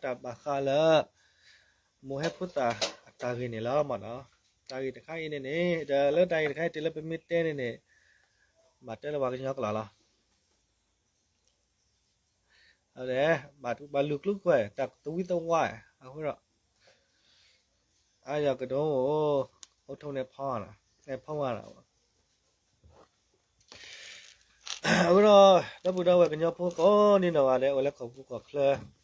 ပကတဲလၢပကတဲတၢ်ဘၣ်ဃးလၢ မိၢ်ဟဲဖိသၣ်အတၢ်ဂ့ၢ်န့ၣ်လီၤမ့ၢ်နီၤ. တၢ်ဂ့ၢ်တခါအံၤန့ၣ်န့ၣ် ဒီးလၢတၢ်ဂ့ၢ်တခါအံၤ တုၤလၢပမ့ၢ်တဲန့ၣ်န့ၣ် ဘၣ်တဲလၢပှၤကညီကျိာ်လီၤ. ဘၣ်လူၤကျိၤကွဲး တၢ်သဝံသဝါ အဃိဒီး အါယၤကဒိၣ် အိၣ်ထီၣ်န့ၣ်ဖီ ဖီဝါလီၤ. အဃိဒီး ဒီပုၢ်ဒီဝဲၢ်ကညီဖိကိးဒံနီၢ်ဂၤဒဲး အိၣ်လၢကီၢ်ပူၤကီၢ်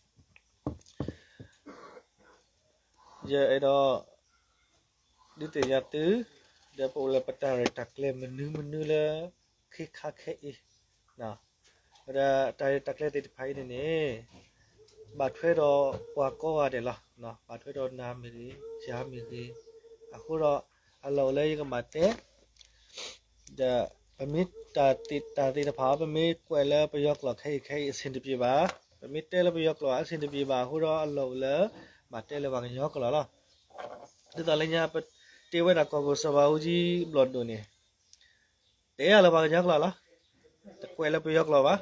ချၢ ယအဲၣ်ဒိး ဒုးသ့ၣ်ညါသု ဒီးပအိၣ်လၢပတၢ်ရဲၣ်တၢ်ကျဲၤမနုၤမနုၤလၢ ခဲခါခဲအံၤ ဒီးတၢ်ရဲၣ်တၢ်ကျဲၤသ့ၣ်တဖၣ်အံၤန့ၣ်န့ၣ် ဘၣ်ထွဲဒီးပှၤကိးဂၤဒဲးလီၤ. ဘၣ်ထွဲဒီးနၤမ့ၢ်ဂ့ၤ ယၤမ့ၢ်ဂ့ၤ အဃိဒီး အလီၢ်အိၣ်လၢယကဘၣ်တဲ ဒီးပမ့ၢ်တၢ်သ့ၣ်တဖၣ် ပမ့ၢ်ကွဲးလၢပယီၤကျိာ်ခဲအံၤခဲအံၤ အဆင်တပြေဘၣ်, ပမ့ၢ်တဲလၢပယီၤကျိာ်အဆင်တပြေဘၣ်အဃိဒီး အလီၢ်အိၣ်လၢ ဘၣ်တဲလၢပှၤကညီကျိာ်လီၤ. ဒ်သိးလၢညါ ပတဲဝဲဒၣ်ကီၢ်ခိၣ်စီၤဘးအူကၠံဘျီၣ်ဒိၣ်န့ၣ် တဲအလၢပှၤကညီကျိာ်လီၤ. တကွဲးလၢပယီၤကျိာ်ဘၣ်,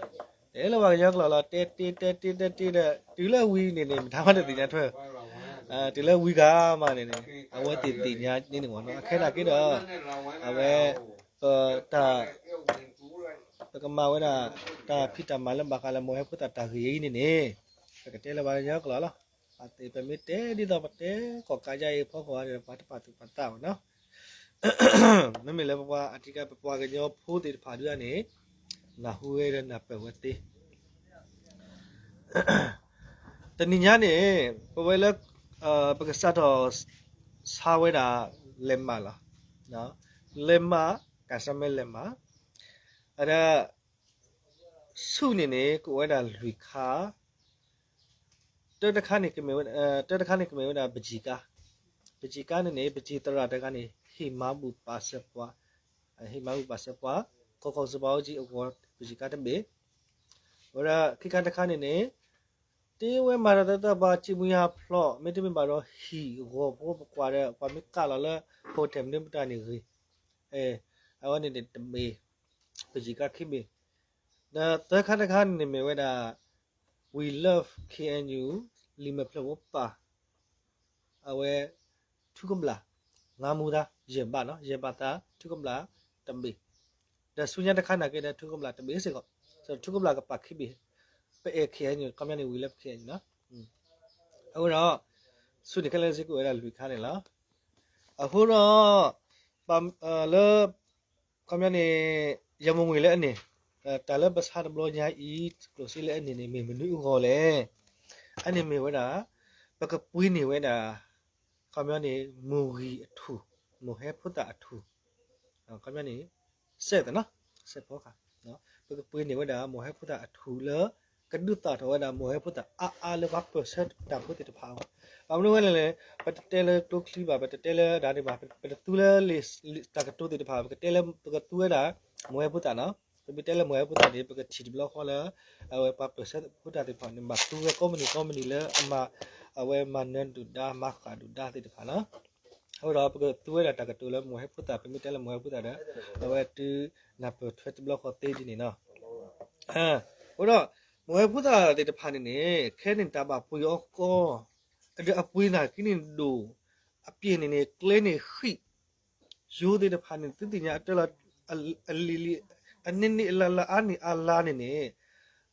တဲလၢပှၤကညီကျိာ်လီၤ. တဲတ့ တဲတ့ တဲတ့ဒီး တုၤလၢဝံၤန့ၣ်န့ၣ် မတၤမးတသ့ၣ်ညါထွဲ, တုၤလၢဝံၤဂၤမးန့ၣ်န့ၣ် အဝဲသ့ၣ်သ့ၣ်ညါန့ၣ်မ့ၢ်နီၤ. အခဲဒၣ်က့ၤဒီး အဝဲ ပတၢ် ပကမၤဝဲဒၣ် တၢ်ဖံးတၢ်မၤလၢဘၣ်ဃးလၢမိၢ်ဟဲဖိသၣ်တၢ်ဂ့ၢ်အံၤန့ၣ်န့ၣ် ပကတဲလၢပှၤကညီကျိာ်လီၤ. အသ့ၣ်ပမ့ၢ်တဲဒ်သိးပတဲကီၢ်ကးယါအံၤဖီခိၣ်ဒီး ပှၤတပာ်သူၣ်ပာ်သးဘၣ်နီၤ. မ့မ့ၢ်လၢပပှၤအထံက ပပှၤကညီဖိသ့ၣ်တဖၣ်ဒုးန့ၣ် နၢ်ဟူဝဲဒီးနၢ်ပၢၢ်ဝဲသ့ တနံၤညါန့ၣ် ပဝဲလၢ ပကစးထီၣ်ဆါဝဲဒၣ် လဲၤမးလီၤ. လဲၤမး ကစၢ်မ့ၢ်လဲၤမး အဒီး ဆူၣ်န့ၣ်န့ၣ် ကအိၣ်ဝဲဒၣ်လွံၢ်ခါ, တၢတခါန့ၣ် တၢတခါန့ၣ်ကမ့ၢ်ဝဲဒၣ် ပံာ်ကါ, ပံာ်ကါန့ၣ်န့ၣ် ပံာ်ကါသရၣ်တဂၤန့ၣ် ဟ့ၣ်မၤဘူၣ်ပာ်စၢၤပှၤ, ဟ့ၣ်မၤဘူၣ်ပာ်စၢၤပှၤ ကီၢ်ခိၣ်စီၤဘးအူကၠံအဂီၤ ပံာ်ကါတဘ့ၣ်, ဝဲဒၣ်ခံခါတခါန့ၣ်န့ၣ် တ့ဝဲမၤဒီးသၢသၢပှၤ စံးမုၢ်ယါဖျိး မ့တမ့ၢ်ဘၣ်ဒီးဟံၣ်ဂီၤဖိပကွၢ်ဒီး ပှၤမ့ၢ်ကးလီၤလၢ hotel မနုၤပတၢ်န့ၣ်ဂ့ၤ, အဝဲန့ၣ်န့ၣ်တဘ့ၣ်, ပံာ်ကါခံဘ့ၣ်, ဒီးသၢခါတခါန့ၣ်န့ၣ်မ့ၢ်ဝဲဒၣ် We Love K N U လံာ်မဲာ်ဖျၢၣ်ဖိပာ် အဝဲ ထူကဘျၣ် ငါမူဒါ ယဲၢ်ဘးနီၤ ယဲၢ်ဘးသး ထူကဘျၣ်တဘ့ၣ်, ဒီးဆူညါတခါနာ်က့ဒီး ထူကဘျၣ်တဘ့ၣ်စ့ၢ်ကီး, ထူကဘျၣ်ကပာ်ခံဘ့ၣ်, ပအဲၣ် K N U ခီပညီန့ၣ် We Love K N U နီၤ, အဃိဒီး ဆူန့ၣ်ခဲလၢာ်စ့ၢ်ကီးဝဲဒၣ်လွံၢ်ခါန့ၣ်လီၤ. အဃိဒီး လၢ ခီပညီန့ၣ် ယမိၢ်ဝ့ၢ်လၢအန့ၣ် တၢ်လၢပဆါတဘျီညါအံၤ ကျိၣ်စ့လၢအန့ၣ်န့ၣ် မ့ၢ်မနုၤအဂီၢ်လဲၣ်. အန့ၣ်မ့ၢ်ဝဲဒၣ် ပကပှ့ၤန့ၢ်ဝဲဒၣ် ခီပညီန့ၣ် မိၢ်ဂံၢ်အထူၣ်, မိၢ်ဟဲဖိသၣ်အထူၣ်, ခီပညီန့ၣ် စဲးသနီၤ စဲးဖီခါ, ပကပှ့ၤန့ၢ်ဝဲဒၣ် မိၢ်ဟဲဖိသၣ်အထူၣ်လၢ ကဒုးသၣ်ထီၣ်ဝဲဒၣ် မိၢ်ဟဲဖိသၣ်အါအါလၢပှၤပၢၢ်ဆၢတၢ်ဖိသ့ၣ်တဖၣ်အဂီၢ်, ဘၣ်မနုၤဝဲလဲၣ်လဲၣ်, ပတတဲလၢကျိချံဘၣ်, ပတတဲလၢဒၣ်န့ၣ်ဘၣ်, ပတသူလၢ တၢ်ကတိၤသ့ၣ်တဖၣ်, ပကတဲလၢ ပကသူဝဲဒၣ် မိၢ်ဟဲဖိသၣ်နီၤ, ပမ့ၢ်တဲလၢမိၢ်ဟဲဖိသၣ်န့ၣ် ပကထံၣ်တဘျီဃီလၢ အဝဲပှၤပၢၢ်ဆၢဖိတၢ်သ့ၣ်တဖၣ်န့ၣ် ဘၣ်သူဝဲကိးမုၢ်နံၤကိးမုၢ်နံၤလၢ အဝဲမၤနၢၤဒုၣ်ဒါ မၤဃၣ်ဒုၣ်ဒါသ့ၣ်တဖၣ်နီၤ. အဃိဒီးပကသူဝဲဒၣ်တၢ်ကတိၤလၢမိၢ်ဟဲဖိသၣ်, ပမ့ၢ်တဲလၢမိၢ်ဟဲဖိသၣ်ဒီး အဝဲတုၤနၢ်ပၢၢ်ထွဲတဘျီဃီသ့ဒ်န့ၣ်နီၤ. အဃိဒီး မိၢ်ဟဲဖိသၣ်သ့ၣ်တဖၣ်န့ၣ်န့ၣ် ခဲန့ၣ်တၢ်ဘၣ်ပှ့ၤအီၤကီ, ဒီးအပှ့ၤနာ်က့န့ၣ်ဒိၣ်, အပျ့ၤန့ၣ်န့ၣ် ကျဲန့ၣ်ဃံး, ယိၤသ့ၣ်တဖၣ်န့ၣ် သုသ့ၣ်ညါအတၢ်လီၤ, အလံၤလံၤ, အန့ၢ်န့ၢ်အလါလါအါန့ၢ်အါလါန့ၣ်န့ၣ်,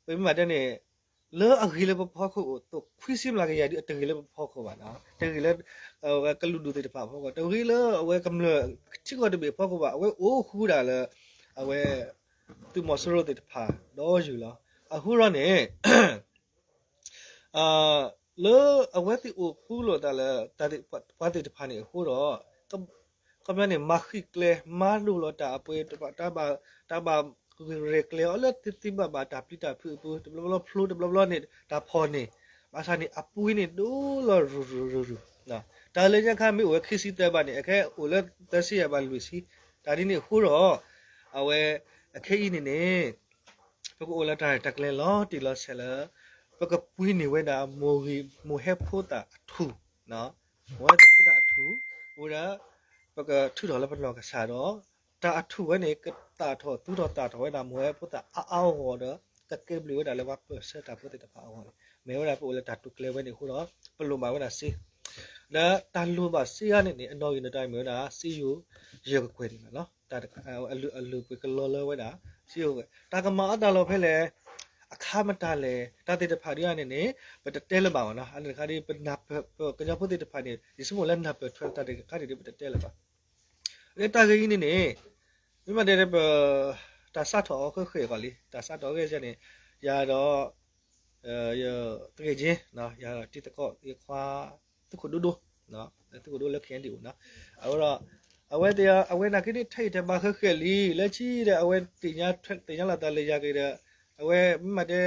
ပမ့ၢ်ဘၣ်တဲန့ၣ် လၢအဂ့ၤလၢပဖီခိၣ်အိၣ် သိးခွံဆံမျးကယၤဒ်အတဂ့ၤလၢပဖီခိၣ်ဘၣ်, တဂ့ၤလၢ အဝဲကလုာ်ဒူၣ်သ့ၣ်တဖၣ်အဖီခိၣ်, တဂ့ၤလၢအဝဲကမျၢၢ်ထံကီၢ်တဘ့ၣ်အဖီခိၣ်ဘၣ်, အဝဲအိၣ်ဃူဒၣ်လၢ အဝဲ သုးမီၤစိရိၤသ့ၣ်တဖၣ် ဒီးယုၢ်လီၤ. အဃိဒီးန့ၣ် လၢအဝဲသ့ၣ်အိၣ်ဃူလိာ်သးလၢ ပှၤသ့ၣ်တဖၣ်န့ၣ်အဃိဒီး ခီပညီန့ၣ် မၤဃံးကျဲ မၤဒိၣ်လီၤတၢ်အပှ့ၤ တၢ်ဘၣ်ရဲၣ်ကျဲၤအီၤလၢသ့သ့ဘၣ်ဘၣ် တၢ်ပျံၤတၢ်ဖုးအပူၤ တဘျီဘျီဖျိ တဘျီဘျီန့ၣ် တၢ်ဖီၣ်န့ၢ်, ဘၣ်ဆၣ်န့ၣ် အပှ့ၤန့ၣ်ဒိၣ်လီၤရူၤရူၤရူၤရူၤ, တၢ်လၢညါခါမ့ၢ်အိၣ်ဝဲခံဆံသၢဘးန့ၣ် အခဲအိၣ်လၢသၢဆံယဲၢ်ဘးလွံၢ်ဆံ, တၢ်ဒ်န့ၣ်အဃိဒီး အဝဲ အခဲအံၤန့ၣ်န့ၣ် ပကအိၣ်လၢတၢ်ရဲၣ်တၢ်ကျဲၤလီၤတံၢ်လီၤဆဲးလၢ ပကပှ့ၤန့ၢ်ဝဲဒၣ် မိၢ်ဂံၢ် မိၢ်ဟဲဖိသၣ်အထူၣ်, မိၢ်ဟဲဖိသၣ်အထူၣ်, အိၣ်ဝဲဒၣ် ပကထုးထီၣ်လၢပနီၢ်ကစၢ်ဒီး တၢ်အထူၣ်ဝဲန့ၣ် ကသၣ်ထီၣ်သူၣ်ထီၣ်သၣ်ထီၣ်ဝဲဒၣ် မိၢ်ဟဲဖိသၣ်အါအါဂီၢ်ဂီၢ်ဒီး ကကဲဘျုးဝဲဒၣ်လၢပှၤပၢၢ်ဆၢတၢ်ဖိသ့ၣ်တဖၣ်အဂီၢ်န့ၣ်, မ့ၢ်ဝဲဒၣ်ပအိၣ်လၢတၢ်တိာ်ကျဲၤဝဲန့ၣ်အဃိဒီး ပလိၣ်ဘၣ်ဝဲဒၣ်စ့, ဒီးတၢ်လိၣ်ဘၣ်စ့အါန့ၣ်န့ၣ် အနီၣ်ဂံၢ်နီၣ်ဒွးမ့ၢ်ဝဲဒၣ် စ့ယိၤယဲၢ်ကကွဲၢ်န့ၣ်လီၤ. အလုၢ်အပှ့ၤကလီလၢဝဲဒၣ် စ့ယိၤကကွဲၢ် တၢ်ကမၤအီၣ်တၢ်လီၢ်ဖဲလဲၣ်, အခါမတၤလဲၣ်, တၢ်သ့ၣ်တဖၣ်ဒ်အံၤန့ၣ်န့ၣ် ပတတဲလၢၤဘၣ်ဘၣ်နီၤ. အန့ၣ်တခါဒ် ပနၢ်ပၢၢ် ပကညီဖိသ့ၣ်တဖၣ်န့ၣ် ယဆိကမိၣ်လၢနၢ်ပၢၢ်ထွဲတၢ်သ့ၣ်တခါန့ၣ်ဒီး ပတတဲလၢၤဘၣ်. လၢတၢ်ဂ့ၢ်အံၤန့ၣ်န့ၣ် မ့ၢ်မးတဲဒီး ပ တၢ်စးထီၣ်အီၤဃဲဃဲအဂီၢ်လံ, တၢ်စးထီၣ်အီၤဃဲဃဲန့ၣ် ယၤဒီး ယသကဲက့ၤ ယၤဒီးတံၤသကိး ယခွါ သုးခိၣ်ဒိၣ်ဒိၣ်, သုးခိၣ်ဒိၣ်လၢ ခဲအံၤဒံးအိၣ်နီၤ. အဃိဒီး အဝဲသ့ၣ် အဝဲနာ်က့န့ၣ် ထဲအံၤထဲဘၣ်ဃဲဃဲလံ, လၢခံဒီး အဝဲသ့ၣ်ညါ သ့ၣ်ညါလီၤသးလၢယၤက့ၤဒီး အဝဲမ့ၢ်မးတဲ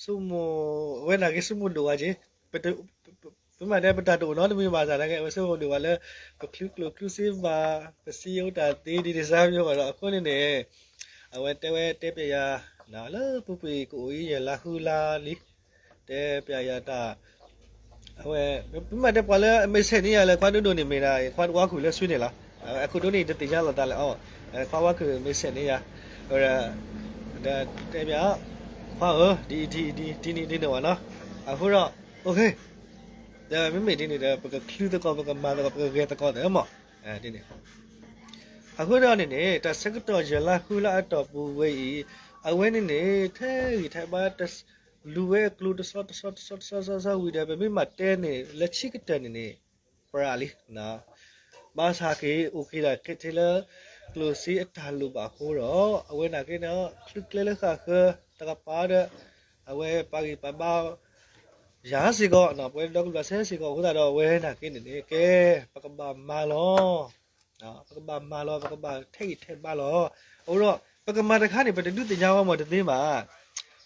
ဆိကမိၣ် အဝဲနာ်က့ဆိကမိၣ်ဒိၣ်ဝဲက့ၤ, ပမ့ၢ်မးတဲ ပတၢ်တအိၣ်နီတမံၤဘၣ်ဆၣ်နာ်က့ အဝဲဆိကမိၣ်ဒိၣ်ဝဲလၢ ပချုးကျိၣ်ချုးစ့ဘၣ် ပစံးယိၤတၢ်သ့ဒ်န့ၣ်စၢ်မ့ၢ်ဘၣ်ဒီး အဃိန့ၣ်န့ၣ် အဝဲတဲဝဲတဲပျဲယၤ လၢပူၤကွံာ်ကအိၣ်အံၤယဲၢ်လါဃုလါလံ, တဲပျဲယၤတၢ် အဝဲ ပမ့ၢ်တဲပှၤလၢအမ့ၢ်ဆဲးန့ၢ်ယၤလၢခွါဒိၣ်ဒိၣ်န့ၣ်မ့ၢ်ဒၣ် ခွါဝါခုၣ်လၢဆွံန့ၣ်လီၤ. အခိၣ်ဒိၣ်န့ၣ် ယတသ့ၣ်ညါလီၤသးလၢအီၤ, ခွါဝါခုၣ်မ့ၢ်ဆဲးန့ၢ်ယၤ ဒီးတဲပျဲ ခွါဧၢ ဒ်အံၤဒ်အံၤဒ်န့ၣ်ဒ်န့ၣ်ဝဲနီၤ. အဃိဒီး ဒီးမ့မ့ၢ်ဒ်န့ၣ်ဒီး ပကချုးသကိး ပကမၤသကိး ပကဂဲၤသကိးသ့မး, ဒ်န့ၣ် အဃိဒီးန့ၣ်န့ၣ် တၢ်ဆၢကတီၢ်ယဲၢ်လါဃုလါအတီၢ်ပူၤဝဲအံၤ အဝဲန့ၣ်န့ၣ် ထဲဂံၢ်ထဲဘါ လူၤဝဲအကျိၤတဆီတဆီတဆီတဆီတဆီဝံၤဒီး ပမ့ၢ်မၤတဲန့ၣ် လၢဆံးကတၢၢ်န့ၣ်န့ၣ် ပြးလံ ဘၣ်ဆၣ်က့ၤအိၣ်က့ၤဒၣ်ခဲထဲလၢ ကျိၣ်စ့အတၢ်လိၣ်ဘၣ်အဃိဒီး အဝဲနာ်က့န့ၣ် ချုးကျဲလၢဃၣ်ဃၢၤ တကပၤဒီး အဝဲပာ်ဂံၢ်ပာ်ဘါ ယၤစ့ၢ်ကီး ပဝဲဒီကလုာ်စ့ၢ်ကီးအဃိသတးဒီး အဝဲနာ်က့န့ၣ်န့ၣ် ကဲ ပကဘၣ်မၤလီၤ ပကဘၣ်မၤလီၤ ပကဘၣ်ထဲဂံၢ်ထဲဘါလီၤ. အဃိဒီး ပကမၤတခါန့ၣ် ပတဒုးသ့ၣ်ညါဝဲမ့ၢ်တသ့ဘၣ်.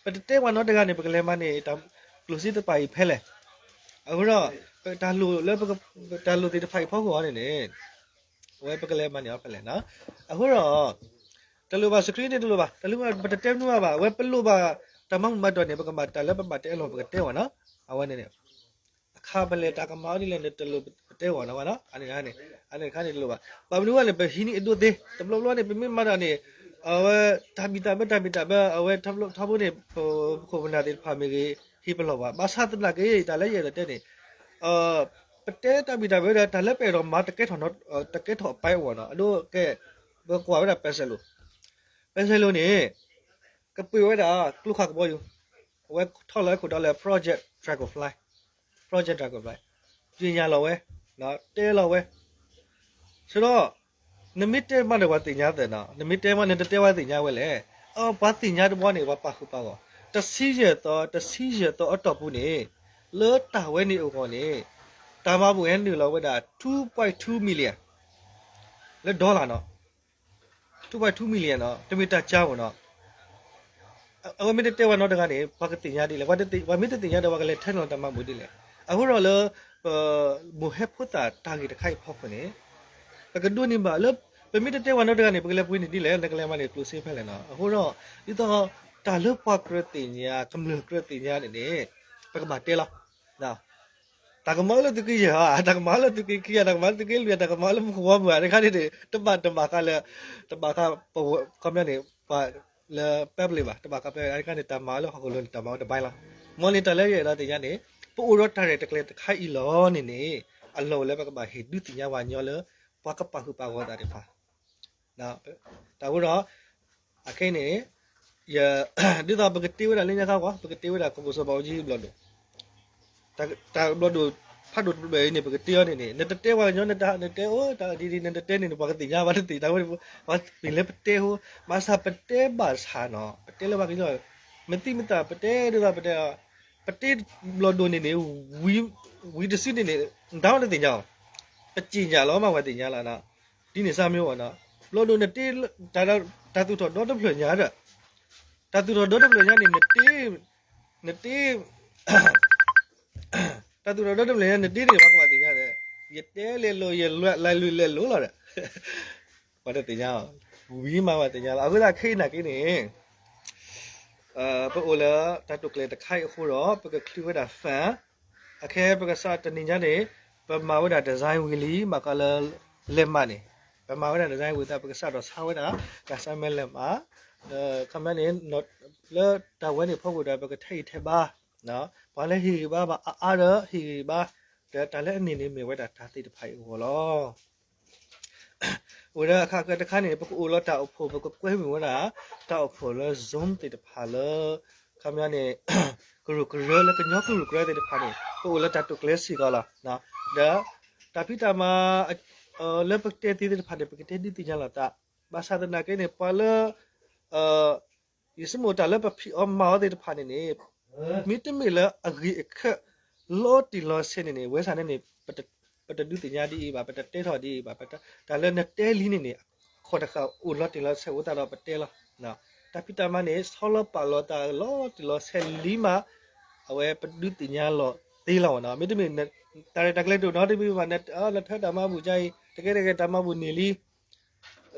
ပတတဲပှၤနီတဂၤန့ၣ် ပကလဲၤမၤန့ၣ် ကျိၣ်စ့တဖၣ်အံၤဖဲလဲၣ်. အဃိဒီး တၢ်လိၣ်လၢ တၢ်လိၣ်သ့ၣ်တဖၣ်အံၤဖီခိၣ်အီၤန့ၣ်န့ၣ် အဝဲပကလဲၤမၤန့ၢ်အီၤဖဲလဲၣ်. အဃိဒီး တလိၣ်ဘၣ် screen န့ၣ်တလိၣ်ဘၣ်, တလိၣ်ဘၣ် ပတတဲမနုၤဘၣ်ဘၣ်. အဝဲပလိၣ်ဘၣ် တၢ်မၤမူးမၤတီၢ်န့ၣ် ပကဘၣ်တၢ်လၢပဘၣ်တဲအလီၢ်ပကတဲအီၤနီၤ. အဝဲန့ၣ် အခါဖဲလဲၣ် တၢ်ကမၤအီၤဒ်လဲၣ်န့ၣ် တလိၣ်ပတဲအီၤနီၤဝဲနီၤ. အန့ၣ်တခါန့ၣ်တလိၣ်ဘၣ်. ဘၣ်မနုၤဝဲန့ၣ် ပဟံးန့ၢ်အဒိသ့ တဘျီဘျီန့ၣ် ပမ့ၢ်မၤတၢ်န့ၣ် အဝဲတၢ်ဘံၣ်တၢ်ဘၢ တၢ်ဘံၣ်တၢ်ဘၢ အဝဲထီဘိန့ၣ် ပခိၣ်ပနၢ်သ့ၣ်တဖၣ်မ့ၢ်ဂ့ၤ ဟ့ၣ်ပလီၢ်ဘၣ်. ဘၣ်ဆၣ်သနာ်က့ တၢ်လၢယအဲၣ်ဒိးတဲန့ၣ် ပတဲတၢ်ဘံၣ်တၢ်ဘၢဒီး တၢ်လၢပအဲၣ်ဒိးမၤ တကဲထီၣ်အပၢ်အဂီၢ်နီၤ. အဒိကဲ ပကွၢ်ဝဲဒၣ်ပဲစဲလိၤ ပဲစဲလိၤန့ၣ် ကပှ့ၤဝဲဒၣ်ကျိခးကဘီယူၤ, အဝဲထီၣ်လီၤဝဲခိၣ်တီလၢ Project Dragonfly, Project Dragonfly ပညၣ်လီၤဝဲ, တဲလီၤဝဲ, ဆိဒီး နမ့ၢ်တဲမးဒီးပှၤသ့ၣ်ညါသ့နီၤ, နမ့ၢ်တဲမး နတတဲပှၤသ့ၣ်ညါဝဲလဲၣ်. အပှၤသ့ၣ်ညါတဘျီန့ၣ် ပှၤပာ်ဃုာ်ပာ်ဂီၢ်, တဆံယဲၢ်သီ တဆံယဲၢ်သီအတီၢ်ပူၤန့ၣ် လၢတၢ်ဝဲန့ၣ်အဂီၢ်န့ၣ် တၢ်မၤဘူၣ်ဟဲနုာ်လီၤဝဲဒၣ် two point two million လၢ dollar နီၤ, two point two million နီၤ, တမ့ၢ်တၢ်ကၢအိၣ်နီၤ. အဝဲမ့ၢ်တတဲပှၤနီတဂၤန့ၣ် ပှၤကသ့ၣ်ညါဒ်လဲၣ်, ပှၤမ့ၢ်တသ့ၣ်ညါဒီး ပှၤကလဲၤထဲလီၤတၢ်မၤဘူၣ်ဒ်လဲၣ်. အဃိဒီးလၢ မိၢ်ဟဲဖိသၣ်တၢ်ဂ့ၢ်တခါအံၤဖီခိၣ်န့ၣ် ပကဒိးန့ၢ်ဘၣ်လၢ ပမ့ၢ်တတဲပှၤနီတဂၤန့ၣ် ပကလဲၤပှ့ၤန့ၢ်ဒ်လဲၣ်, နကလဲၤမၤန့ၢ်ကျိၣ်စ့ဖဲလဲၣ်နီၤ. အဃိဒီး ဒ်သိး တၢ်လၢပှၤကြၢးသ့ၣ်ညါ ကမျၢၢ်ကြၢးသ့ၣ်ညါန့ၣ်န့ၣ် ပကဘၣ်တဲလီၤ. တၢ်ကမၤအီၤလၢသုးက့ယဲၢ်ဧါ, တၢ်ကမၤအီၤလၢသုးက့ခံဂၤ, တၢ်ကမၤအီၤလၢသုးက့လွံၢ်ဂၤ, တၢ်ကမၤအီၤလၢမူခိၣ်ဘီမုၢ်ဧါ, တခါန့ၣ်န့ၣ် တဘၣ်တဘၣ်ဃးလၢ တဘၣ်ဃး ခီပညီန့ၣ် ပှၤလၢ public ဘၣ်, တဘၣ်ဃး public တခါန့ၣ် တၢ်မၤအီၤလၢဟီၣ်ခိၣ်လိၤန့ၣ် တၢ်မၤအီၤတဘၣ်လီၤ. မ်န့ၣ်တၢ်လၢယအဲၣ်ဒိးသ့ၣ်ညါန့ၣ် ပအိၣ်ဒီးတၢ်ရဲၣ်တၢ်ကျဲၤတခါအံၤလီၤန့ၣ်န့ၣ် အလီၢ်အိၣ်လၢပကဘၣ်ဟ့ၣ်ဒုးသ့ၣ်ညါပှၤကညီလၢ ပှၤကပာ်ဃုာ်ပာ်ဂီၢ်သးသ့ၣ်တဖၣ် တၢ်ဃိဒီး အခဲအံၤန့ၣ် ဒ်သိးပကတ့ဝဲဒၣ်လၢညါခါကွၢ်, ပကတ့ဝဲဒၣ်ကီၢ်ပူၤစီၤဘးအူကၠံဘျီၣ်ဒိၣ်, တၢ်ဘျီၣ်ဒိၣ်ဖးဒိၣ်တဘ့ၣ်အံၤန့ၣ် ပကတ့အီၤန့ၣ်န့ၣ် နတတဲပှၤကညီ နတတဲအိၣ်တၢ်ဒ်ဒ် နတတဲန့ၣ်န့ၣ် ပှၤကသ့ၣ်ညါဘၣ်တသ့ၣ်တၢ်ဝဲန့ၣ် ပှၤပ့ၤလၢပတဲဟိ ဘၣ်ဆၣ်ပတဲဘၣ်ဆၣ်နီၤ ပတဲလၢပှၤကညီ မသံမသး ပတဲဒ်သိးပတဲ ပတဲဘျီၣ်ဒိၣ်န့ၣ်န့ၣ် ဝံၤတစုန့ၣ်န့ၣ် နတၢ်ဝဲတသ့ၣ်ညါအီၤ ပစံၣ်ညါလီၤမး ပှၤသ့ၣ်ညါလီၤနီၤ, ဒ်န့ၣ်စၢ်မ့ၢ်ဝဲနီၤ, ဘျီၣ်ဒိၣ်နတ့ တၢ်သူၣ်ထီၣ်ဒီတဖျၢၣ်ညါဒီး တၢ်သူၣ်ထီၣ်ဒီတဖျၢၣ်ညါန့ၣ် နတ့ နတ့ တၢ်သူၣ်ထီၣ်ဒီတဖျၢၣ်ညါ နတ့န့ၣ် ပှၤကဘၣ်သ့ၣ်ညါဒီး ယတဲလဲၤလိၤ ယလဲၤလုၢ်လဲၤလိၤလီၤဒီး ပှၤတသ့ၣ်ညါအီၤ, ဝံၤမးပှၤသ့ၣ်ညါလီၤ. အဃိသတးခဲအံၤနာ်က့န့ၣ် ပအိၣ်လၢတၢ်တိာ်ကျဲၤတခါအံၤအဃိဒီး ပကချုးဝဲဒၣ် fund, အခဲပကစးတနံၤညါန့ၣ် ပမၤဝဲဒၣ် design ဝံၤလံ ဘၣ်ဃးလၢ လဲၤမးန့ၣ် ပမၤဝဲဒၣ် design ဝံၤသး ပကစးထီၣ်ဆါဝဲဒၣ် တၢ်ဆါမဲလဲၤမး ခီပညီန့ၣ် လၢတၢ်ဝဲန့ၣ်ဖီခိၣ်ဒီး ပကထဲအံၤထဲဘါ ပှၤလၢဟ့ၣ်ဂံၢ်ဘါဘၣ်အါအါဒီးဟ့ၣ်ဂံၢ်ဘါ, ဒီးတၢ်လၢအန့ၣ်န့ၣ်မ့ၢ်ဝဲဒၣ်တၢ်သ့ၣ်တဖၣ်အံၤအဂီၢ်လီၤ. အဝဲဒၣ်အခါတခါန့ၣ် ပကအိၣ်လီၤတၢ်အိၣ်ဖှိၣ် ပကကွဲမုာ်ဝဲဒၣ် တၢ်အိၣ်ဖှိၣ်လၢ Zoom သ့ၣ်တဖၣ်လၢ ခီပညီန့ၣ် ကရူၢ်ကရၢလၢကညီကရူၢ်ကရၢသ့ၣ်တဖၣ်န့ၣ် ပအိၣ်လၢတၢ်တိာ်ကျဲၤစ့ၢ်ကီးလီၤ. ဒီးတၢ်ဖံးတၢ်မၤ လၢပကတဲသ့သ့ၣ်တဖၣ်န့ၣ် ပကတဲဒုးသ့ၣ်ညါလိာ်သး, ဘၣ်ဆၣ်သနာ်က့န့ၣ် ပှၤလၢ ယဆိကမိၣ်တၢ်လၢပဖံးအီၣ်မၤအီၣ်သ့ၣ်တဖၣ်န့ၣ်န့ၣ် မ့တမ့ၢ်လၢအဂ့ၤအခၢၣ်လီၤတံၢ်လီၤဆဲးန့ၣ်န့ၣ် ဝဲဆၣ်န့ၣ်န့ၣ် ပတဒုးသ့ၣ်ညါဒ်အံၤဘၣ်, ပတတဲထီၣ်ဒ်အံၤဘၣ်, တၢ်လၢနတဲလံန့ၣ်န့ၣ် အခိၣ်တဃာ်အိၣ်လီၤတံၢ်လီၤဆဲးအိၣ်သးဒီးပတဲလီၤ. တၢ်ဖံးတၢ်မၤန့ၣ် ဆီလီၤပာ်လီၤသးလီၤတံၢ်လီၤဆဲးလံမး အဝဲပဒုးသ့ၣ်ညါလိာ်သ့လီၤဝဲနီၤ. မ့တမ့ၢ် တၢ်ရဲၣ်တၢ်ကျဲၤတအိၣ်နီတမံၤဘၣ်, နထၢတၢ်မၤဘူၣ်ကအံၤ တကဲတကဲတၢ်မၤဘူၣ်န့ၢ်လံ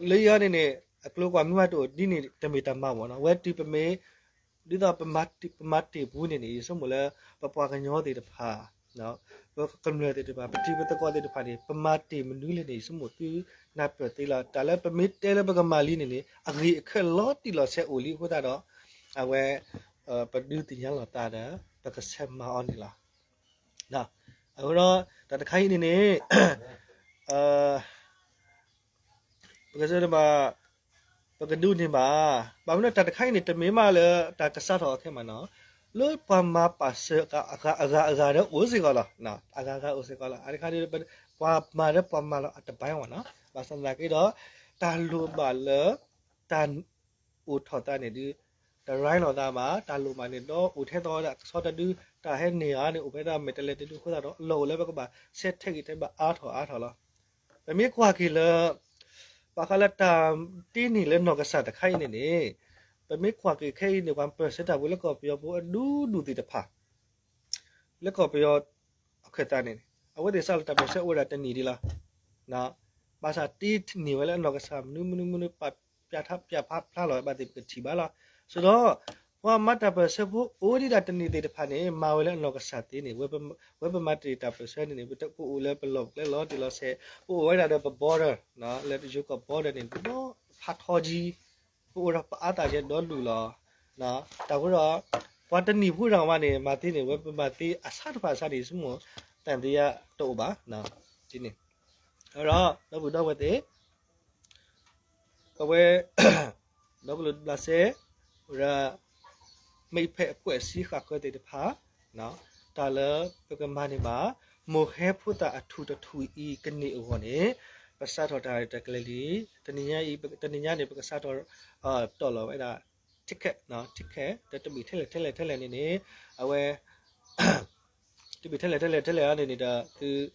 လၢယၤန့ၣ်န့ၣ် အကျိၤကွၢ်မ့ၢ်မးတအိၣ်ဒ်န့ၣ် တမ့ၢ်တၢ်မၤဝဲနီၤ. ဝဲတုၤပမ့ၢ် ဒ်သိးပမၤတ့ၢ်ပူၤန့ၣ်န့ၣ် ယဆိကမိၣ်လၢ ပပှၤကညီသ့ၣ်တဖၣ် ပကမျၢၢ်သ့ၣ်တဖၣ် ပထံပသကိးသ့ၣ်တဖၣ်န့ၣ် ပမၤတ့ၢ်မနုၤလဲၣ်န့ၣ် ယဆိကမိၣ်သုနၢ်ပၢၢ်သ့လီၤ. တၢ်လၢပမ့ၢ်တဲလၢပကမၤလံန့ၣ်န့ၣ် အဂ့ၤအခၢၣ်လီၤတံၢ်လီၤဆဲးအိၣ်လံအဃိသတးဒီး အဝဲ ပဒုးသ့ၣ်ညါလိာ်သးဒီး ပကဆဲးမၤအီၤန့ၣ်လီၤ. အဃိဒီး တၢ်တခါအံၤန့ၣ်န့ၣ် ပကစၢၢ်တဘၣ် ပကဒုးန့ၢ်ဘၣ်, ဘၣ်မနုၤတၢ်တခါအံၤန့ၣ် တမ့ၢ်မးလၢတၢ်ကစးထီၣ်အီၤခဲမးနီၤ, လၢပှၤမၤပာ်စၢၤအဂၤအဂၤဒီးအိၣ်စ့ၢ်ကီးလီၤ. အဂၤဂၤအိၣ်စ့ၢ်ကီးလီၤ. အတခါဒ် ပှၤမၤဒီးပှၤမၤလီၤအတဘၣ်ဝဲနီၤ, ဘၣ်ဆၣ်သနာ်က့ဒီး တၢ်လိၣ်ဘၣ်လၢ တၢ် အိၣ်ထီၣ်သးန့ၣ်ဒုး တရၢလိာ်သးဘၣ်, တၢ်လိၣ်ဘၣ်န့ၣ်ဒီးအိၣ်ထဲသိးဝဲဒၣ်ကဆီတဒု, တၢ်ဟဲန့ၢ်ဧါန့ၣ် အိၣ်ဖဲဒၣ်မဲာ်တဲးလဲးတဒုအဃိသတးဒီး အလီၢ်အိၣ်လၢပကဘၣ်ဆဲးထဲးဂံၢ်ထဲးဘါအါထီၣ်အါထီၣ်လီၤ. ပမ့ၢ်ကွၢ်က့ၤလၢ ဘၣ်ဃးလၢတၢ်တ့န့ၢ်လၢနီၢ်ကစၢ်တခါအံၤန့ၣ်န့ၣ်, ပမ့ၢ်ကွၢ်က့ၤခဲအံၤန့ၣ် ပှၤပၢၢ်ဆၢတၢ်ဖိလၢကီၢ်ပယီၤဖိအဒူဒူၣ်သ့ၣ်တဖၣ် လၢကီၢ်ပယီၤအခၢၣ်သးန့ၣ် အဝဲသ့ၣ်စးလၢတၢ်ပၢၢ်ဆၢအိၣ်ဝဲဒၣ်တနံၣ်ဒံးလီၤ. ဘၣ်ဆၣ်တ့န့ၢ်ဝဲလၢအနီၢ်ကစၢ်မနုၤမနုၤမနုၤ ပာ်ပျးဖျါလီၤဘၣ်သ့ၣ်ပကထံၣ်ဘၣ်လီၤ. ဆိုတော့ ပှၤမၤတၢ်ပၢၢ်ဆၢဖိအိၣ်ဒံးဒၣ်တနံၣ်သ့ၣ်တဖၣ်န့ၣ် မၤဝဲလၢအနီၢ်ကစၢ်သ့န့ၣ် ဝဲပမၤတ့ၢ်တၢ်ပၢၢ်ဆၢန့ၣ်န့ၣ် ပအိၣ်လၢပလီၢ်ပကျဲလီၤတံၢ်လီၤဆဲး, ပအိၣ်ဝဲဒၣ်ဒီးပ border လၢယိၤကီၢ် border န့ၣ် ဒီးဖးထီကံ ပအိၣ်ဒီးပအါသးကဲဒီဒူၣ်လီၤ. တၢ်ဃိဒီး ပှၤတနံၣ်ဖိတဂၤမးန့ၣ် မၤသ့န့ၣ် ဝဲပမၤသ့အဆၢတဖၣ်အဆၢန့ၣ် ဆိကမိၣ် သံသယ တအိၣ်ဘၣ်. ဒ်န့ၣ် ဒီးဒီပုၢ်ဒီဝဲၢ်သ့ၣ် ပဝဲ ဒီကလုာ်တဘျးစဲ ဝဲဒၣ် မိတ်ဖက်အဖွဲ့အစည်း ဃာ်ဃၢသ့ၣ်တဖၣ် တၢ်လၢပကမၤန့ၢ်ဘၣ် မိၢ်ဟဲဖိသၣ်အထူၣ်တထူၣ်အံၤ ကန့ၢ်အဂီၢ်န့ၣ် ပစးထီၣ်တၢ်ရဲၣ်တၢ်ကျဲၤလံ. တနံၤညါအံၤ တနံၤညါန့ၣ် ပကစးထီၣ် တီၢ်လီၤဝဲဒၣ် ticket, ticket ဒီးတဘ့ၣ်ထဲလဲၣ်ထဲလဲၣ်ထဲလဲၣ်န့ၣ်န့ၣ် အဝဲ တဘ့ၣ်ထဲလဲၣ်ထဲလဲၣ်ထဲလဲၣ်န့ၣ်န့ၣ်ဒီး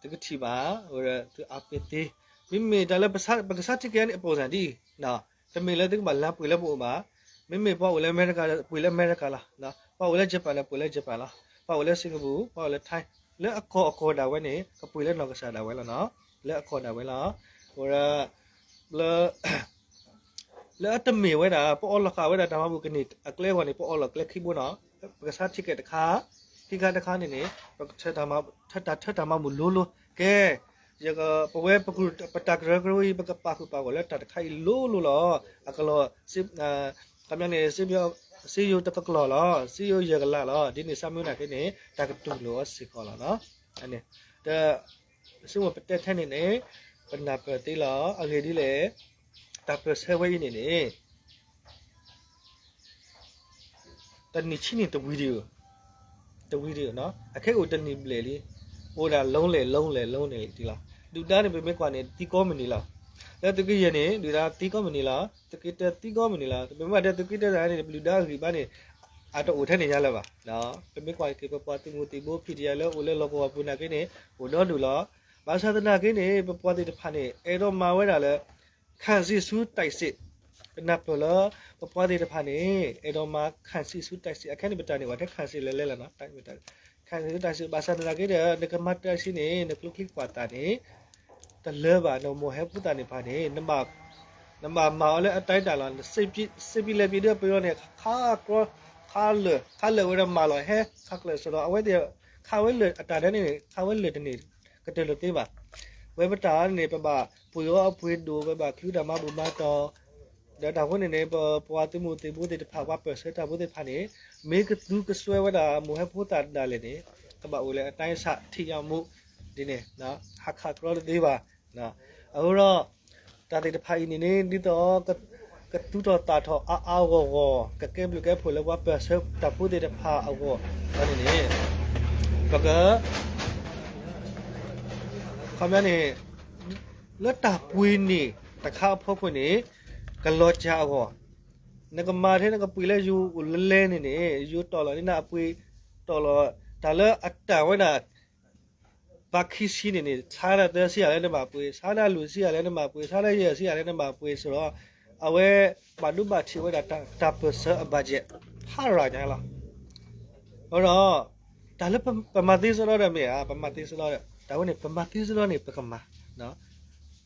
သုကထံၣ်ဘၣ် အဝဲဒၣ်သုအါပ့ၤသ့, မ့မ့ၢ်တၢ်လၢပကစး ticket န့ၣ် အပိၢ်စၢ်ဒ်အံၤ, တမ့ၢ်လၢသုကဘၣ်လၢပှ့ၤလၢပအိၣ်ဘၣ်. မ့မ့ၢ်ပှၤအိၣ်လၢအမဲရကၤ ပှ့ၤလၢအမဲရကၤလီၤ. ပှၤအိၣ်လၢ Japan န့ၣ် ပှ့ၤလၢ Japan လီၤ. ပှၤအိၣ်လၢ Singapore, ပှၤအိၣ်လၢ Thai, လၢအကီၢ်အကီၢ်ဒၣ်ဝဲန့ၣ် ကပှ့ၤလၢနီၢ်ကစၢ်ဒၣ်ဝဲလီၤနီၤ. လၢအကီၢ်ဒၣ်ဝဲလီၤ. အဝဲဒၣ် လၢ လၢအတမ့ၢ်ဝဲဒၣ် ပအီလီၤဃာ်ဝဲဒၣ်တၢ်မၤဘူၣ်ကန့ၢ်အကျဲအဂီၢ်န့ၣ် ပအီလီၤကျဲခံဘိနီၤ. ပကစး ticket တခါ, ခံခါတခါန့ၣ်န့ၣ် ပက တၢ်ထၢတၢ်မၤဘူၣ်လိၤလိၤ. ကဲ ပဝဲပတၢ်ကရၢကရိအံၤ ပကပာ်ဃုာ်ပာ်ဂီၢ်လၢတၢ်တခါအံၤလိၤလိၤလီၤ. အကလီၢ် ခီပညီန့ၣ် စ့ယိၤတကကျီၢ်လီၤ, စ့ယိၤယဲၢ်ကလးလီၤ. ဒ်န့ၣ်စ့မ့ၢ်နာ်က့န့ၣ် တၢ်ကတူၢ်လိာ်အီၤစ့ၢ်ကီးလီၤနီၤ. ဒီး စ့မ့ၢ်ပတဲထဲန့ၣ်န့ၣ် ပနၢ်ပၢၢ်သ့လီၤ. အဂ့ၢ်ဒ်လဲၣ်, တၢ်ပၢၢ်ဆၢဝဲအံၤန့ၣ်န့ၣ် တနံၣ်ဆံန့ၣ်တဝံၤဒံးဧိၤ, တဝံၤဒံးဧိၤနီၤ. အခဲအိၣ်တနံၣ်ဘျဲၣ်လံ, အိၣ်ဒၣ် လုံးလဲၣ် လုံးလဲၣ် လုံးလဲၣ် ဒံးလီၤ. ဒုၣ်ဒါန့ၣ် ပမ့ၢ်ကွၢ်န့ၣ် သံကိးမုၢ်နံၤလီၤ. လၢသုးကယဲၢ်န့ၣ် ဒုၣ်ဒါသံကိးမုၢ်နံၤလီၤ. သုးက့တၢသံကိးမုၢ်နံၤလီၤ. ပမ့ၢ်ဘၣ်တဲသုးက့တၢသးန့ၣ် ဒုၣ်ဒါဂံၢ်ဘါန့ၣ် အတအိၣ်ထဲန့ၣ်ညါလၢၤဘၣ်. ပမ့ၢ်ကွၢ်က့ၤ ပပှၤသုးမုၢ်သံၣ်ဘိ ဖံးတယၤလၢအိၣ်လၢလီၢ်ကဝီၤပူၤနာ်က့န့ၣ် အိၣ်ဒီဒူၣ်လီၤ. ဘၣ်ဆၣ်သနာ်က့န့ၣ် ပပှၤသ့ၣ်တဖၣ်န့ၣ် အဲၣ်ဒိးမၤဝဲဒၣ်လၢ ခံစစ်ရှေ့တိုက်စစ်, ပနၢ်ပၢၢ်လၢ ပပှၤသ့ၣ်တဖၣ်န့ၣ် အဲၣ်ဒိးမၤ ခံစစ်ရှေ့တိုက်စစ်, အခဲန့ၣ် ပတၢ်န့ၢ်ဝဲထဲ ခံစစ် လဲၤလဲၤလီၤနီၤ. ခံစစ်ရှေ့တိုက်စစ် ဘၣ်ဆၣ်သနာ်က့ဒီး နကမၤ တိုက်စစ် န့ၣ် နကျိချံကွၢ်သးန့ၣ် တလၢဘၣ်, နမိၢ်ဟဲဖိသၣ်န့ၣ်တဖၣ်န့ၣ် နဘၣ်မၤအီၤလၢအတၢ်တၢ်လီၤ. စ့ပံလဲၤပံဒၢပယီၤန့ၣ် ခါကျီ ခါလၢာ် ခါလၢာ်ဝဲဒီးမၤလီၤဟဲ ခါကျၢၢ်စ့ၢ်ဒီး အဝဲသ့ၣ် ခးဝဲလၢာ်အတၢ်ဒၢန့ၣ် ခးဝဲလၢာ်တန့ၢ် ကတၢၢ်လိာ်သ့ဘၣ်. ဝဲပတၢ်န့ၣ် ပဘၣ်ပှ့ၤအီၣ်အပှ့ၤဒိၣ်, ပဘၣ်ချုးတၢ်မၤဘူၣ်မၤတီၢ်, ဒီးတၢ်ဃိန့ၣ်န့ၣ် ပပှၤသုးမုၢ်သံၣ်ဘိသ့ၣ်တဖၣ် ပှၤပၢၢ်ဆၢတၢ်ဖိသ့ၣ်တဖၣ်န့ၣ် မ့ၢ်ကသူကစွဲဝဲဒၣ်မိၢ်ဟဲဖိသၣ်ဒၣ်လဲာ်န့ၣ် ကဘၣ်အိၣ်လၢအတၢ်ဆၣ်ထံၣ်ညါမူ ဒ်န့ၣ် ဟးခးကြီတသ့ဘၣ်. အဃိဒီး တၢ်သ့ၣ်တဖၣ်အံၤန့ၣ်န့ၣ် ဒ်သိး ကသူၣ်ထီၣ်သၣ်ထီၣ်အါအါဂီၢ်ဂီၢ် ကကဲဘျုးကဲဖှိၣ်လၢပှၤပၢၢ်ဆၢတၢ်ဖိသ့ၣ်တဖၣ်အဂီၢ်န့ၣ်န့ၣ် ပက ခီပညီန့ၣ် လၢတၢ်ပှ့ၤန့ၢ်တခါအဖီခိၣ်န့ၣ် ကလီၤစှၤအဂီၢ်, နကမၤထဲနကပှ့ၤလၢယိၤအိၣ်လၢလဲၣ်န့ၣ်န့ၣ် ယိၤတီၢ်လီၤန့ၢ်နၤအပှ့ၤ, တီၢ်လီၤ တၢ်လၢအတၢ်ဝဲဒၣ် ဘၣ်ခံဆံန့ၣ်န့ၣ် ဆါဒၣ်သၢဆံယၤလၢနဘၣ်ပှ့ၤ, ဆါဒၣ်လွံၢ်ဆံယၤလၢနဘၣ်ပှ့ၤ, ဆါဒၣ်ယဲၢ်ဆံယၤလၢနဘၣ်ပှ့ၤ ဆိုတော့ အဝဲဘၣ်ဒိဘၣ်ထံးဝဲဒၣ်တၢ်ပၢၢ်ဆၢအ budget ဖးရၤညါလီၤ. အဃိဒီး တၢ်လၢပမၤသ့စ့ၢ်ကီးဒီးမ့ၢ်ဧါ, ပမၤသ့စ့ၢ်ကီးဒီး တၢ်ဝဲန့ၣ် ပမၤသ့စ့ၢ်ကီးန့ၣ် ပကမၤ,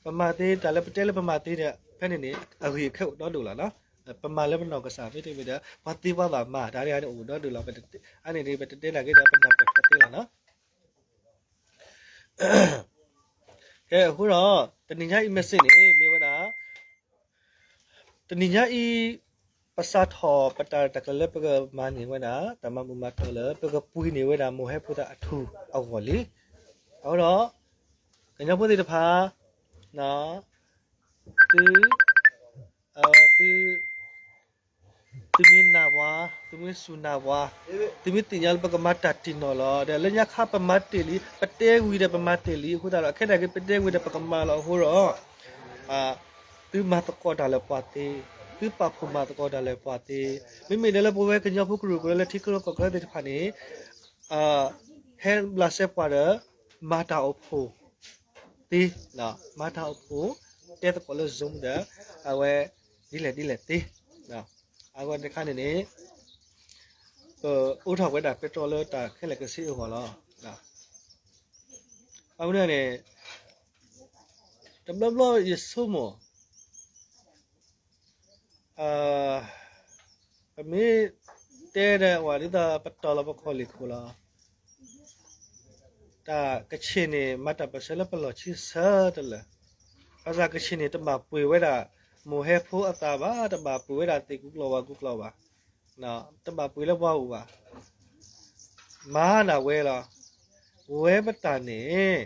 ပမၤသ့ တၢ်လၢပတဲလၢပမၤသ့ဒီး ဖဲန့ၣ်န့ၣ် အဂ့ၢ်အခဲအိၣ်ဒီဒူၣ်လီၤနီၤ. ပမၤလၢပနီၢ်ကစၢ်မ့တမ့ၢ်ဒီး ပှၤသ့ပှၤဘၣ်မၤ တၢ်န့ၣ်န့ၣ်အိၣ်ဒီဒူၣ်လီၤ. အန့ၣ်န့ၣ် ပတတဲနာ်က့ဒီး ပနၢ်ပၢၢ်ထီၣ်သ့လီၤနီၤ. ကဲ အဃိဒီး တနံၤညါအံၤ message န့ၣ် မ့ၢ်ဝဲဒၣ် တနံၤညါအံၤ ပစးထီၣ်ပတၢ်တၢ်ကျဲၤလၢပကမၤန့ၢ်ဝဲဒၣ် တၢ်မၤမုာ်မၤတီၢ်လၢ ပကပှ့ၤန့ၢ်ဝဲဒၣ်မိၢ်ဟဲဖိသၣ်အထူအဂီၢ်လံ. အဃိဒီး ကညီဖိသ့ၣ်တဖၣ် သု သု သုမ့ၢ်နာ်ပှၤ, သုမ့ၢ်စူၢ်နာ်ပှၤ, သုမ့ၢ်သ့ၣ်ညါလၢပကမၤတၢ်တ့ၢ်နီၣ်လီၤ. ဒီးလၢညါခါပမၤတ့ၢ်လံ, ပတဲဝံၤဒီးပမၤတ့ၢ်လံ. အဃိသတးဒီး ခဲဒၣ်က့ၤပတဲဝံၤဒီးပကမၤလီၤအဃိဒီး သုမၤသကိးတၢ်လၢပှၤသ့, သုပာ်ဖှိၣ်မၤသကိးတၢ်လၢပှၤသ့, မ့မ့ၢ်ဒ်လၢပဝဲကညီဖိကရူၢ်ကရၢလၢထံချၢကီၢ်ချၢသ့ၣ်တဖၣ်န့ၣ် ဟဲဘျးစဲပှၤဒီး မၤတၢ်အိၣ်ဖှိၣ်သ့, မၤတၢ်အိၣ်ဖှိၣ် တဲသကိးလၢ Zoom ဒီး အဝဲ ဒ်လဲၣ်ဒ်လဲၣ်သ့, အဝဲတခါန့ၣ်န့ၣ် ပအိးထီၣ်ဝဲဒၣ်ပဲတြီလၢတၢ်ခဲလၢာ်ကဆ့အဂီၢ်လီၤ. အဝဲန့ၣ် တဘျီဘျီယဆိကမိၣ် ပမ့ၢ်တဲဒီးဝဲ ဒ်သိးပတီၢ်လီၤပခီၣ်လ့ၢ်ခိၣ်လီၤ. တၢ်ကဆ့ၣ်န့ၣ် မၤတၢ်ပၢၢ်ဆၢလၢပလီၢ်ဆံဆၢတလၢာ်, ဘၣ်ဆၣ်ကဆ့ၣ်န့ၣ် တဘၣ်ပှ့ၤဝဲဒၣ် မိၢ်ဟဲဖိအသးဘၣ်, တဘၣ်ပှ့ၤဝဲဒၣ်သ့ၣ်ကူၣ်ကျီၢ်ဝၣ်ကူၣ်ကျီၢ်ဘၣ်, တဘၣ်ပှ့ၤလၢပှၤအိၣ်ဘၣ်. မၤဒၣ်ဝဲလီၤ. ဝဲပတၢ်န့ၣ်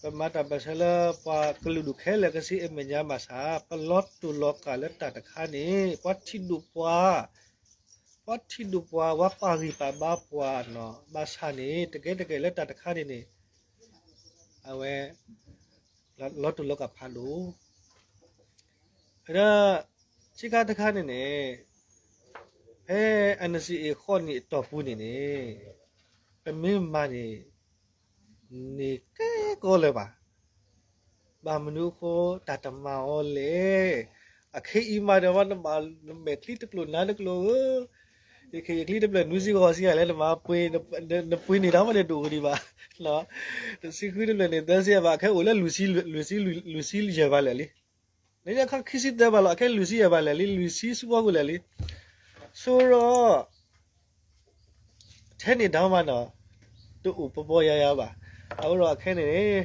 ပမၤတၢ်ပၢၢ်ဆၢလၢပှၤကလုာ်ဒူၣ်ခဲလၢာ်ကဆ့အမဲာ်ညါဘၣ်ဆၣ် ပလီၤတူာ်လီၤကာ်လၢတၢ်တခါန့ၣ် ပှၤထံၣ်ဒိၣ်ပှၤ, ပှၤထံၣ်ဒိၣ်ပှၤ ပှၤပာ်ဂံၢ်ပာ်ဘါပှၤနီၤ ဘၣ်ဆၣ်န့ၣ် တကဲတကဲလၢတၢ်တခါန့ၣ်န့ၣ် အဝဲ လီၤတူာ်လီၤကာ်ဖးဒိၣ် ဒီး ဆံးခါတခါန့ၣ်န့ၣ် ဖဲ NCA ဃိးနံၣ်အတီၢ်ပူၤန့ၣ်န့ၣ် ပမ့ၢ်မၤန့ၣ် န့ၢ်ကဲကီလၢၤဘၣ်. ဘၣ်မနုၤအဃိ တၢ်တမၤအီၤလဲၣ်. အခဲအံၤမးဒီး နဘၣ်မဲာ်ချံတကျိၤနါတကျိၤဧၢ, ယခဲယချံတဖျၢၣ် နွံဆံဃိးဆံယၤလၢနမၤပှ့ၤ, နပှ့ၤန့ၢ်တၢ်မးန့ၣ် ဒိၣ်ကဒံးဘၣ်, တဆံဃုတဖျၢၣ်န့ၣ် သၢဆံယၤဘၣ်, အခဲအိၣ်လၢ လွံၢ်ဆံယဲၢ်ဘၣ်လဲၣ်လံ. နခါခံဆံသၢဘၣ်လီၤ, အခဲလွံၢ်ဆံယဲၢ်ဘၣ်လဲၣ်လံ, လွံၢ်ဆံဆူဖီခိၣ်လဲၣ်လံ. ဆိဒီး ထဲန့ၣ်တၢ်မးနီၤ တအိၣ်ပီပီယါယါဘၣ်. အဃိဒီးအခဲန့ၣ်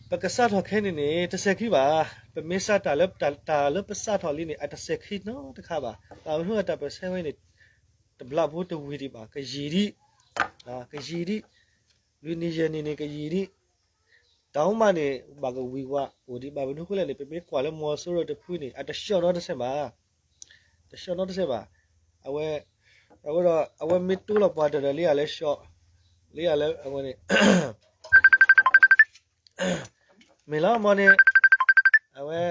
ပကစးထီၣ်ခဲန့ၣ်န့ၣ် တစဲးခံဘၣ်. ပမ့ၢ်စးတၢ်လၢ တၢ်လၢပစးထီၣ်လံန့ၣ် အတစဲးခံနီတခါဘၣ်. ဘၣ်မနုၤအတၢ်ပၢၢ်ဆၢဝဲန့ၣ် တဘျီဖိတဝံၤဒံးဘၣ်, ကယံာ်ဒံး, ကယံာ်ဒံး, လွံၢ်နံၣ်ယဲၢ်နံၣ်န့ၣ် ကယံာ်ဒံး. တၢ်အိၣ်မးန့ၣ် ဘၣ်ကဝံၤဝဲအိၣ်ဒံး. ဘၣ်မနုၤအဃိလဲၣ်န့ၣ် ပမ့ၢ်ကွၢ်လၢမီၤစိရိၤတဖုန့ၣ် အတဆှီနီတစဲးဘၣ်, တဆှီနီတစဲးဘၣ်. အဝဲ အဃိဒီး အဝဲမ့ၢ်တိလီၤပှၤတၢၢ်ဒီး လၢယၤလၢဆှီ, လၢယၤလၢအဝဲန့ၣ် မ့ၢ်လီၤမီၤန့ၣ် အဝဲ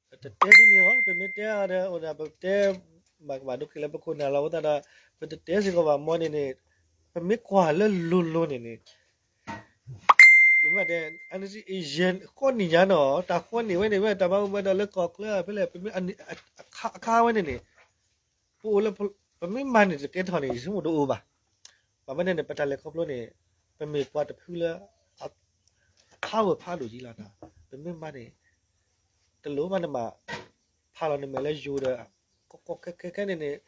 ပ ပတတဲဒ်န့ၣ်အီၤ, ပမ့ၢ်တဲအီၤဒီး အိၣ်ဒၣ်ပတဲ ဘၣ်ကဘၣ်ဒိက့ၤလၢပခိၣ်နၢ်လီၤ. အဃိသတးဒီး ပတတဲစ့ၢ်ကီးဘၣ်မီၤန့ၣ်န့ၣ်, ပမ့ၢ်ကွၢ်လၢလိၤလိၤန့ၣ်န့ၣ် မ့ၢ်တဲ NCA ဃိးနံၣ်ညါနီၤ, တၢ်ဃိးန့ၢ်ဝဲန့ၣ် ဝဲတၢ်မၤမူမၤတီၤလၢကီၢ်ချၢဖဲလဲၣ်, ပမ့ၢ် အခါဝဲန့ၣ်န့ၣ် ပအိၣ်လၢ ပမ့ၢ်မၤန့ၣ်တကဲထီၣ်န့ၣ် ယဆိကမိၣ်တအိၣ်ဘၣ်. ဘၣ်မနုၤန့ၣ် ပတၢ်လဲၤခီဖျိန့ၣ် ပမ့ၢ်ပှၤတဖုလၢ အ power ဖးဒိၣ်ကံလီၤ. ပမ့ၢ်မၤန့ၣ် တလိၣ်ဘၣ်နဘၣ် ဖးလီၤနမဲာ်လၢယိၤဒီး ကီကီခဲခဲခဲန့ၣ်န့ၣ်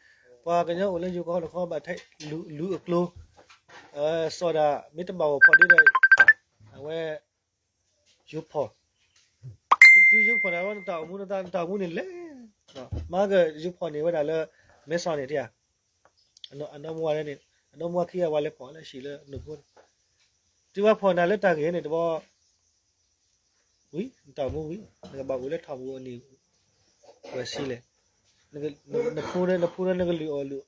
ပှၤကညီအိၣ်လၢယိၤကီၢ်တခီ ဘၣ်ထဲလူၤအကျိ စီၤဒၣ်မ့ၢ်တဘၣ်ဂီၢ်ဖီၣ်ဒ်ဒီး အဝဲ ယိၤဖီၣ် ဒ် တုၤယိဖီၣ်နၤလီၤ နတၢ်အိၣ်မူ နတၢ်အိၣ်မူန့ၣ်လဲၤ, မ့ၢ်ကယိဖီၣ်န့ၢ်ဝဲဒၣ်လၢ မဲဆီးန့ၣ်တယၤ, အနီၢ်မူဝါန့ၣ်, အနီၢ်မူဝါခံဂၤဝဲလဲၤဖီၣ်လၢ ဟံၣ်လၢနူၢ်ဖိန့ၣ်, တုၤဝဲဖီၣ်နၤလၢတၢ်ဂ့ၢ်န့ၣ်တဘျီ ဝံၤ နတၢ်အိၣ်မူဝံၤ နကဘၣ်အိၣ်လၢထီၣ်ပူၤအနံၣ် ဝဲဆံလဲၣ်, နဖိ, နဖိဒီးနကလုၢ်အီၣ်လုၢ်,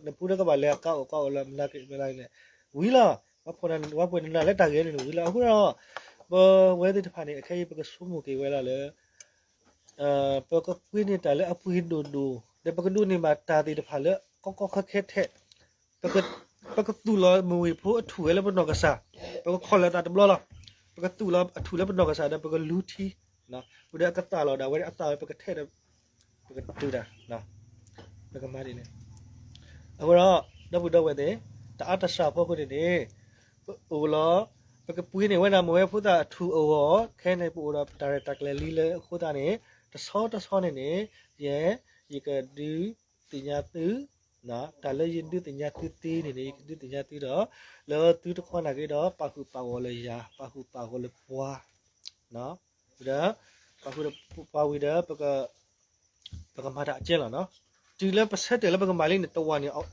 နဖိဒီးကဘၣ်လဲၤအကါအိၣ်ကါအိၣ်လၢမနၤက့ၤမနၤန့ၣ်, ဝံၤလီၤ. ပှၤဖီၣ်နၤ ပှၤပှဲၤနၤလၢတၢ်ဂ့ၢ်န့ၣ်ဝံၤလီၤ. အဃိဒီး ပဝဲသ့ၣ်တဖၣ်န့ၣ် အခဲအံၤပကဆိကမိၣ်က့ၤဝဲဒၣ်လၢ ပကပှ့ၤန့ၢ်တၢ်လၢအပှ့ၤဒိၣ်ဒိၣ်, ဒီးပကဒိးန့ၢ်ဘၣ်တၢ်သ့ၣ်တဖၣ်လၢကီကီခဲခဲထဲ, ပကသူၣ်လီၤမုၢ်ဝ့ၢ်ဖိအထူၣ်ဝဲလၢပနီၢ်ကစၢ်, ပကခီၣ်လၢာ်သးတဘျီလီၤ. ပကသူၣ်လီၤအထူၣ်လၢပနီၢ်ကစၢ်ဒီးပကလူထံ, ဝံၤဒီးအကသၣ်လီၤဒၣ်ဝဲအသၣ်ဝဲပကထဲဒီး ပကတုၤတၢ်, ပကမၤဒ်န့ၣ်. အဃိဒီး ဒီပုၢ်ဒီဝဲၢ်သ့ၣ်, တၢ်အါတၢ်စှၤဖိအဃိန့ၣ်န့ၣ်, ပအိၣ်လီၤ, ပကပှ့ၤန့ၢ်ဝဲဒၣ်မုၢ်ဝ့ၢ်ဖိသၣ်အထူၣ်အဂီၢ်, ခဲအံၤန့ၣ် ပအိၣ်ဒီးတၢ်ရဲၣ်တၢ်ကျဲၤလံလၢအဃိသတးန့ၣ်, တဆီတဆီန့ၣ်န့ၣ်, ယဲ, ယကဒုးသ့ၣ်ညါသု, တၢ်လၢယဒုးသ့ၣ်ညါသုသ့န့ၣ်န့ၣ် ယကဒုးသ့ၣ်ညါသုဒီး, လၢသုတခီနာ်က့ဒီး ပာ်ဃုာ်ပာ်ဂီၤလၢယၤ, ပာ်ဃုာ်ပာ်ဂီၤလၢပှၤ ဒီး ပာ်ဃုာ်ပှၤဝံၤဒီး ပကမၤတၢ်အကဲလီၤနီၤ. တုၤလၢပဆၢတဲာ်လၢပကမၤလံန့ၣ် တဝာ်န့ၣ်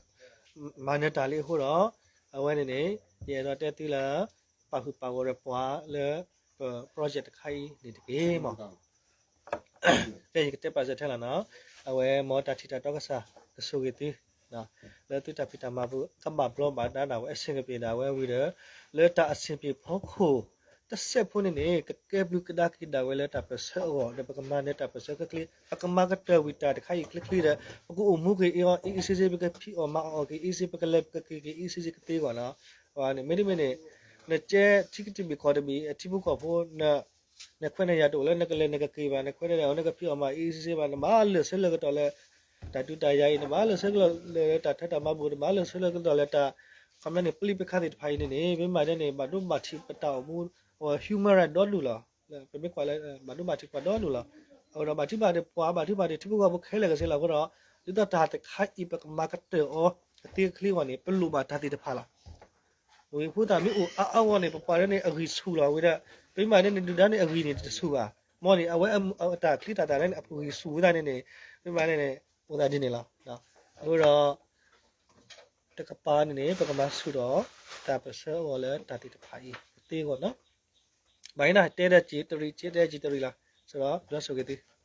မၤနၢၤတၢ်လံအဃိဒီး, အဝဲန့ၣ်န့ၣ် ယအဲၣ်ဒိးတဲသုလၢ ပာ်ဃုာ်ပာ်ဂီၤဒီးပှၤလၢ ပ project တခါအံၤန့ၣ်တက့ၢ် မ့ၢ် ဖဲယကတဲပာ်စၢၤထဲလီၤနီၤ, အဝဲမ်တၢ်ထံၣ်တၢ်တီကစၢ်ကဆိၣ်ဂ့ၤသု, လၢသုတၢ်ဖံးတၢ်မၤပူၤ ကဘၣ်ဘျီဘၣ်ဒါဒၣ်ဝဲ အဆင်ကပ့ၤဒၣ်ဝဲဝံၤဒီး, လၢတၢ်အဆင်ပြေဖီခိၣ် တစဲးဖိန့ၣ်န့ၣ် ကကဲဘျုးကဒါက့ၤဒၣ်ဝဲလၢတၢ်ပၢၢ်ဆၢအဂီၢ် ဒီးပကမၤနၢၤတၢ်ပၢၢ်ဆၢချ့ချ့, ပကမၤကတၢၢ်ဝံၤတၢ်တခါအံၤချ့ချ့ဒီး ပကအိၣ်မူက့ၤအီၤအ့ၣ်အ့ၣ်ဆ့ဆ့, ပကဖံးအီၣ်မၤအီၣ်က့ၤအ့ၣ်အ့ၣ်ဆ့, ပကလဲၤပကက့ၤက့ၤအ့ၣ်အ့ၣ်ဆ့ဆ့ကသ့အဂီၢ်နီၤ. မ့တမ့ၢ်န့ၣ် နကဲထံကတံာ်ဘ့ၣ်ကီၢ်တဘ့ၣ် အထံဖိကီၢ်ဖိ နခွဲးနယာ်တအိၣ်လၢနကလဲၤနကက့ၤဘၣ်, နခွဲးနယာ်တအိၣ်လၢနကဖံးအီၣ်မၤအီၣ်အ့ၣ်အ့ၣ်ဆ့ဆ့ဘၣ်, နဘၣ်လၢာ်ဆၢလၢာ်ကတီၢ်လၢ တၢ်ဒုးတၢ်ယၤအံၤ, နဘၣ်လၢာ်ဆၢလၢာ်လၢတၢ်ထၢတၢ်မၤဘူၣ်, နဘၣ်လၢာ်ဆၢလၢာ်ကတီၢ်လၢတၢ် ခီပညီန့ၣ် ပလံးပခါသ့ၣ်တဖၣ်အံၤန့ၣ်န့ၣ် ပမ့ၢ်မၤဒ်န့ၣ် ဘၣ်ဒိဘၣ်ထံးပတၢ်အိၣ်မူ human right ဒီဒူၣ်လီၤ. ပမ့ၢ်ကွၢ်လၢ ဘၣ်ဒိဘၣ်ထံးပှၤဒီဒူၣ်လီၤ. အဃိဒီးဘၣ်ထုဘၣ်ဒိပှၤ, ဘၣ်ထုဘၣ်ဒိထံဖိကီၢ်ဖိခဲလၢာ်ကဆ့လီၤ. အဃိဒီး ဒ်သိးတၢ်တခါအံၤ ပကမၤကတၢၢ်အီၤ အသ့အချ့အဂီၢ်န့ၣ် ပလိၣ်ဘၣ်တၢ်သ့ၣ်တဖၣ်လီၤ. ဝံၤဖိသၣ်မ့ၢ်အိၣ်အါအါဂီၢ်န့ၣ် ပပှၤဒၢန့ၣ် အဂံၢ်ဆူၣ်လီၤဝဲဒၣ်, ပမ့ၢ်မၤဒ်န့ၣ် ဒုၣ်ဒါန့ၣ် အဂံၢ်န့ၣ်တဆူၣ်ဘၣ်. မ်န့ၣ် အဝဲအတၢ်ချံတၢ်သၣ်န့ၣ် အဂံၢ်ဆူၣ်ဝဲဒၣ်န့ၣ်န့ၣ် ပမ့ၢ်မၤဒ်န့ၣ် အိၣ်သးဒ်န့ၣ်လီၤ. အဃိဒီး တကပၤန့ၣ်န့ၣ် ပကမၤဆူၣ်ဒီး တၢ်ပၢၢ်ဆၢအဂီၢ်လၢတၢ်သ့ၣ်တဖၣ်အံၤ အသ့အဂီၢ်နီၤ. ဘၣ်အံၤန့ၣ် တဲဒၣ်က့ၤတရံး, တဲဒၣ်က့ၤတရံးလီၤ. ဆိဒီး ယွၤဆိၣ်ဂ့ၤသု